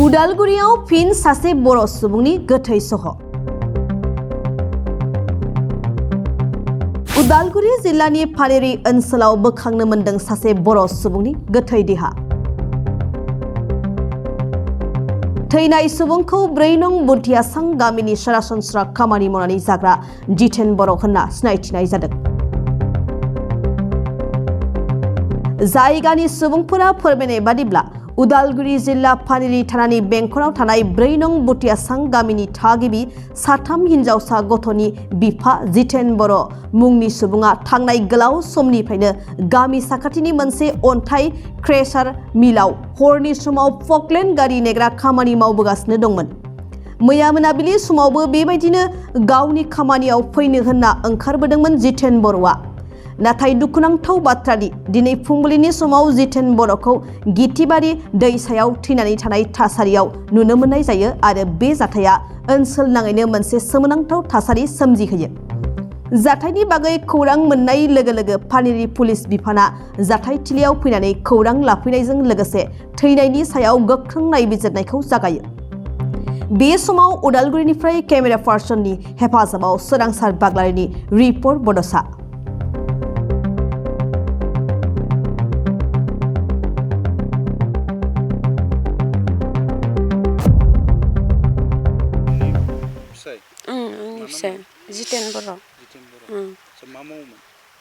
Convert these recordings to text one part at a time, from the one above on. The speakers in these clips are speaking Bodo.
उदालगुरियाव फिन सासे बर' सुबुंनि गोथै सह। उदालगुरि जिल्लानि फानेरि ओनसोलाव बोखांनो मोनदों सासे बर' सुबुंनि गोथै देहा। थैनाय सुबुंखौ 4 नं बुथियासां गामिनि सरासनस्रा खामानि मावनानै जाग्रा जितेन बर' होनना सिनायथिनाय जादों। जायगानि सुबुंफोरा फोरमायनाय बादिब्ला उदालगुरि जिल्ला फानेरि थानानि बेंखनाव थानाय 4 नं बुथियासां गामिनि थागिबि 3 हिनजावसा गथ'नि बिफा जितेन बर' मुंनि सुबुङा थांनाय गोलाव समनिफ्रायनो गामि साखाथिनि मोनसे अन्थाइ क्रेशार मिलाव हरनि समाव फकलेन्ड गारि नेग्रा खामानि मावबोगासिनो दंमोन। मैया मोनाबिलि समावबो बेबायदिनो गावनि खामानियाव फैनो होनना ओंखारबोदोंमोन जितेन बर'आ। नाथाय दुखुनांथाव बाथ्रादि दिनै फुंबिलिनि समाव जितेन बर'खौ गिथिबारि दैसायाव थैनानै थानाय थासारियाव नुनो मोननाय जायो आरो बे जाथाया ओनसोल नाङैनो मोनसे सोमोनांथाव थासारि सोमजिहोयो। जाथायनि बागै खौरां मोननाय लोगो लोगो फानेरि पुलिस बिफाना जाथायथिलियाव फैनानै खौरां लाफैनायजों लोगोसे थैनायनि सायाव गोख्रों नायबिजिरनायखौ जागायो। बे समाव उदालगुरिनिफ्राय केमेरा पार्सननि हेफाजाबाव सोरांसार बाग्लारिनि रिपर्ट बड'सा। जितेन बर'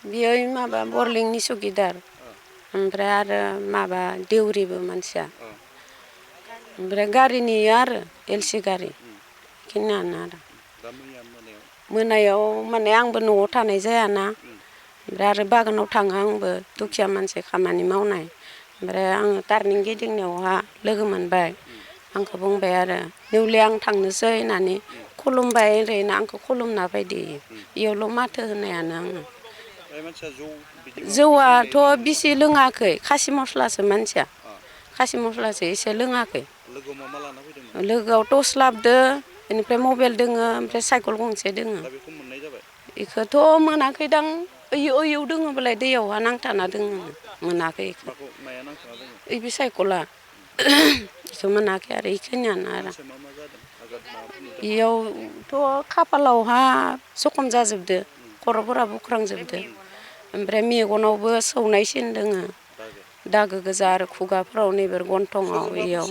बियो माबा बरलिंनि सुगिदार ओमफ्राय आरो माबा देउरिबो मानसिया ओमफ्राय गारिनि आरो एलसि गारि बेखिनियानो आरो मोनायाव माने आंबो न'आव थानाय जायाना ओमफ्राय आरो बागानाव थाङो आंबो दुखिया मानसि खामानि मावनाय ओमफ्राय आङो टार्निं गिदिंनायावहा लोगो मोनबाय आंखौ बुंबाय आरो नेवले आं थांनोसै होननानै खुलुमबाय ओरैनो आंखौ खुलुमना बायदि इयावल' माथो होनायानो आङो। जौआथ' बिसि लोङाखै खासि मस्लासो मानसिया खासि मस्लासो एसे लोङाखै। लोगोआव टर्स लाबोदो बेनिफ्राय मबाइल दोङो ओमफ्राय साइकेल गंसे दोङो। बेखौथ' मोनाखैदां ओइयाव दोङोबालाय दैयावहा नांथाना दोङो मोनाखै बे साइकेला बेखौ मोनाखै आरो बेखिनियानो आरो बेयावथ' खाफालावहा जखम जाजोबदो खर'फोरा बुख्रांजोबदो ओमफ्राय मेगनावबो सौनाय सिन दोङो दागो गोजा आरो खुगाफोराव नैबे गन्थङाव इयाव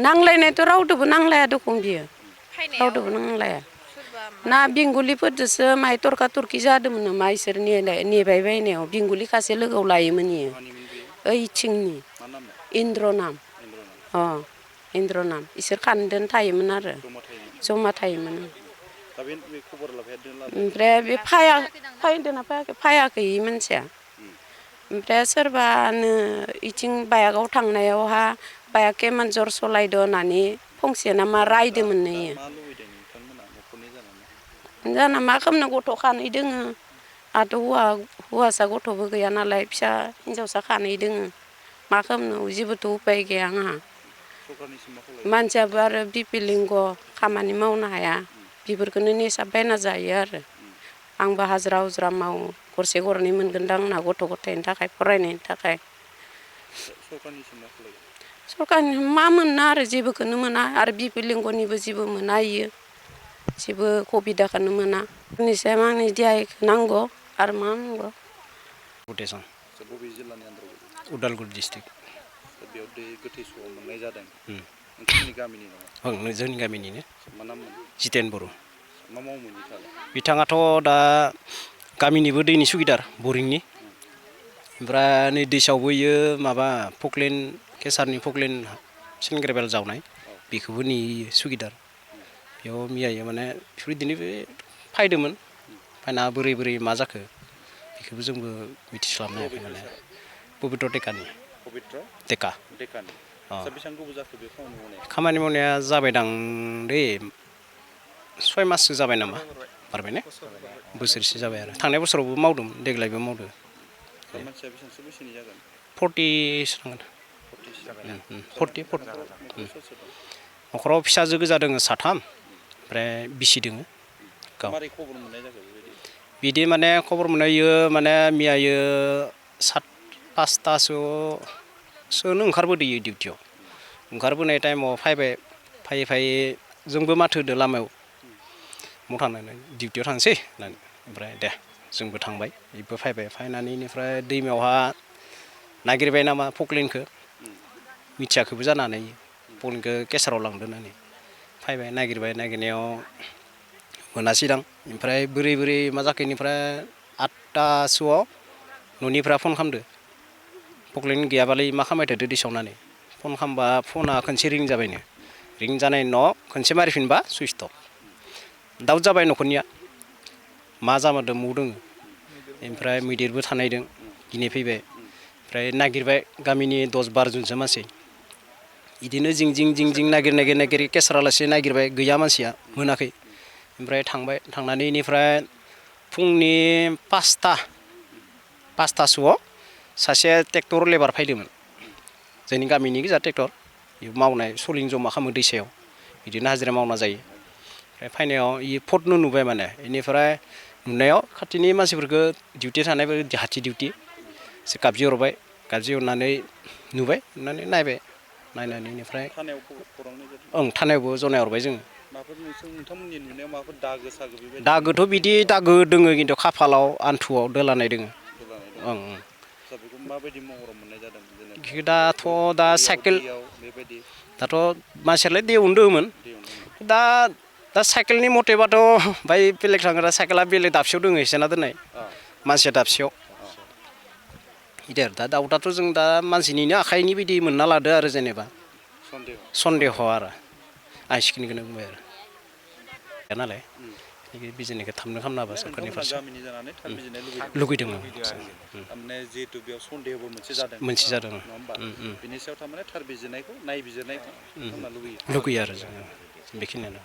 नांलायनायथ' रावदोबो नांलाया दखं बियो रावदोबो नांलाया ना बेंगलिफोरजोंसो माय थरखा थरखि जादोंमोन नामा इसोर नेबाय बायनायाव बेंगलिखासे लोगोआव लायोमोन इयो ओइथिंनि इन्द्र नाम इन्द्र नाम इसोर खानदोन थायोमोन आरो जमा थायोमोन। ओमफ्राय बे फैदोंना फैयाखै मानसिया ओमफ्राय सोरबानो इथिं बाइकआव थांनायावहा बाइक इमान जर सलायदो होननानै फंसे नामा रायदोंमोन इयो जाना मा खालामनो गथ' खानै दोङो आरो हौवासा गथ'बो गैया नालाय फिसा हिनजावसा खानै दोङो मा खालामनो जेबोथ' उपाय गैया आंहा मानसियाबो आरो बिपिलिंग खामानि मावनो हाया बेफोरखौनो नेसाब बायना जायो आरो आंबो हाजिरा हुजिरा मावो गरसे गरनै मोनगोनदां आंना गथ' गथायनि थाखाय फरायनायनि थाखाय सरकारनि मा मोननो आरो जेबोखौनो मोना आरो बिपिलिंगनिबो जेबो मोना इयो जेबो सुबिदाखौनो मोना निसाय आंनि देहाखौ नांगौ आरो मा नांगौ उदालगुरि डिस्ट्रिक्ट बेयाव दै गोथै सह मोननाय जादों नोंथांमोननि गामिनि नामा? जोंनि गामिनिनो मा नाममोन? जितेन बर'। मा मावोमोन बिथाङा? बिथाङाथ' दा गामिनिबो दैनि सुगिदार बरिंनि ओमफ्राय नै दैसायावबो इयो माबा फकलेन्ड केसारनि फकलेन्ड सिनग्रेबेल जावनाय बेखौबो नेयो सुगिदार बेयाव मियायो माने बेफोरबायदिनो फायदोंमोन फायना बोरै मा जाखो बेखौबो जोंबो मिथिस्लाबनो हायाखै माने पबित्र टेकानि टेका बेसेबां गोबाव जाखो बे खामानि मावनाया जाबायदां दै 6 माससो जाबाय नामा बारबाय ने बोसोरसे जाबाय आरो थांनाय बोसोरावबो मावदोंमोन देग्लायबो मावदों। मानसिया बेसेबांसो बैसोनि जागोन? 40 नांगोन 40 न'खराव फिसाजो गोजा दोङो 3 ओमफ्राय बिसि दोङो गाव मारै खबर मोननाय जाखो बेबायदि? बिदि माने खबर मोननायो माने मियायो 5:00 सोनो ओंखारबोदों डिउटियाव ओंखारबोनाय टाइमाव फैबाय फैयै जोंबो माथो होदो लामायाव मु थांनानै डिउटियाव थांसै होननानै ओमफ्राय दे जोंबो थांबाय बेबो फैबाय फैनानै बेनिफ्राय दैमायावहा नागिरबाय नामा पक्लेनखौ मिथियाखैबो जानानै पक्लेनखौ केसाराव लांदो होननानै फैबाय नागिरनायाव मोनासैदां ओमफ्राय बोरै मा जाखो बेनिफ्राय 8टासोआव न'निफ्राय फन खालामदो पक्लेन गैयाबालाय मा खालामबाय थादो दै सावनानै फन खालामबा फना खनसे रिं जाबायनो रिं जानायनि उनाव खनसे मारिफिनबा सुइच अफ दाउट जाबाय न'खरनिया मा जामारदों मौ दोङो ओमफ्राय मैदेरबो थानायदों गिनाय फैबाय ओमफ्राय नागिरबाय गामिनि 10-12 जनसो मानसि बिदिनो जिं नागिर केसारालासे नागिरबाय गैया मानसिया मोनाखै ओमफ्राय थांनानै बेनिफ्राय फुंनि 5टासोआव सासे ट्रेक्टर लेबार फैदोंमोन जोंनि गामिनि गोजा ट्रेक्टर मावनाय सलिं जमा खालामो दैसायाव बिदिनो हाजिरा मावना जायो ओमफ्राय फैनायाव इयो फटनो नुबाय माने बेनिफ्राय नुनायाव खाथिनि मानसिफोरखौ डिउटि थानायफोर हाथि डिउटि एसे गाबज्रि हरनानै नुबाय नुनानै नायबाय नायनानै बेनिफ्राय थानायावबो जनाय हरबाय जोङो नोंथांमोननि नुनायाव माबाफोर दागो सागो बेबायदि दागोथ' बिदि दागो दोङो खिन्थु खाफालाव आन्थुआव दोलानाय दोङो बेखौ माबायदि महराव मोननाय जादों दा साइकेल बेबायदि दाथ' मानसियालाय दैयावनो दङमोन दा साइकेलनि मथेबाथ' बाय बेलेग थांग्रा साइकेला बेलेग दाबसेयाव दोङो एसेना दोननाय मानसिया दाबसेयाव बिदि आरो दा दाउटाथ' जों दा मानसिनिनो आखाइनि बायदि मोनना लादो आरो जेनेबा सन्देह आरो आं सिखिनिखौनो बुंबाय आरो नालाय बिजिनेसखौ थाबनो खालामनो हाबा सरकारनि फारसे गामिनि जानानै थाब बिजिरनो लुगैदों थारमाने जिहेतु बेयाव सन्देहबो मोनसे जादों नङा होमबा बिनि सायाव थारमाने थार बिजिरनायखौ नायबिजिरनायखौ खालामना लुगैयो आरो जों बेखिनियानो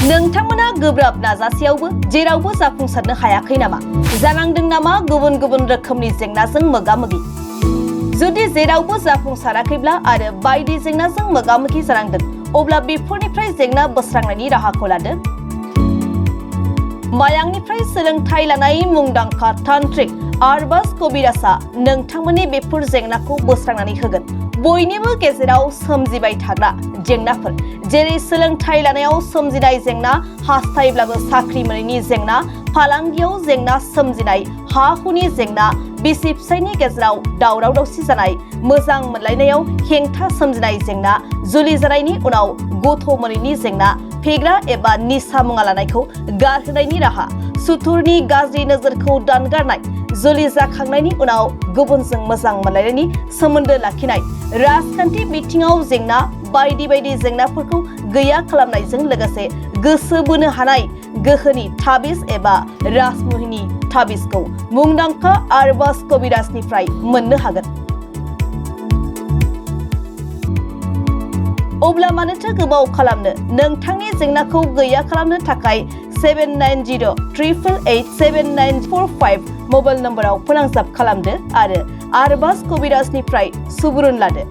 नोंथांमोना गोब्राब नाजासेयावबो जेरावबो जाफुंसारनो हायाखै नामा जानांदों नामा गुबुन रोखोमनि जेंनाजों मोगा-मोगि जुदि जेरावबो जाफुंसाराखैब्ला आरो बायदि जेंनाजों मोगा-मोगि जानांदों अब्ला बेफोरनिफ्राय जेंना बोस्रांनायनि राहाखौ लादो मायांनिफ्राय सोलोंथाइ लानाय मुंदांखा तान्त्रिक आरबाज कबिराजआ नोंथांमोननि बेफोर जेंनाखौ बोस्रांनानै होगोन बयनिबो गेजेराव सोमजिबाय थाग्रा जेंनाफोर जेरै सोलोंथाइ लानायाव सोमजिनाय जेंना हास्थायब्लाबो साख्रि मोनैनि जेंना फालांगियाव जेंना सोमजिनाय हा हुनि जेंना बिसि फिसायनि गेजेराव दावराव-दावसि जानाय मोजां मोनलायनायाव हेंथा सोमजिनाय जेंना जुलि जानायनि उनाव गथ' मोनैनि जेंना फेग्रा एबा निसा मुवा लानायखौ गारहोनायनि राहा सुथुरनि गाज्रि नोजोरखौ दानगारनाय जुलि जाखांनायनि उनाव गुबुनजों मोजां मोनलायनायनि सोमोन्दो लाखिनाय राजखान्थि बिथिङाव जेंना बायदि जेंनाफोरखौ गैया खालामनायजों लोगोसे गोसो बोनो हानाय गोहोनि ताबिज एबा राजमुहिनि ताबिजखौ मुंदांखा आरबाज कबिराजनिफ्राय मोननो हागोन अब्ला मानोथो गोबाव खालामनो नोंथांनि जेंनाखौ गैया खालामनो थाखाय 7908887945 मबाइल नम्बराव फोनांजाब खालामदो आरो आरबाज कबिराजनिफ्राय सुबुरुन लादो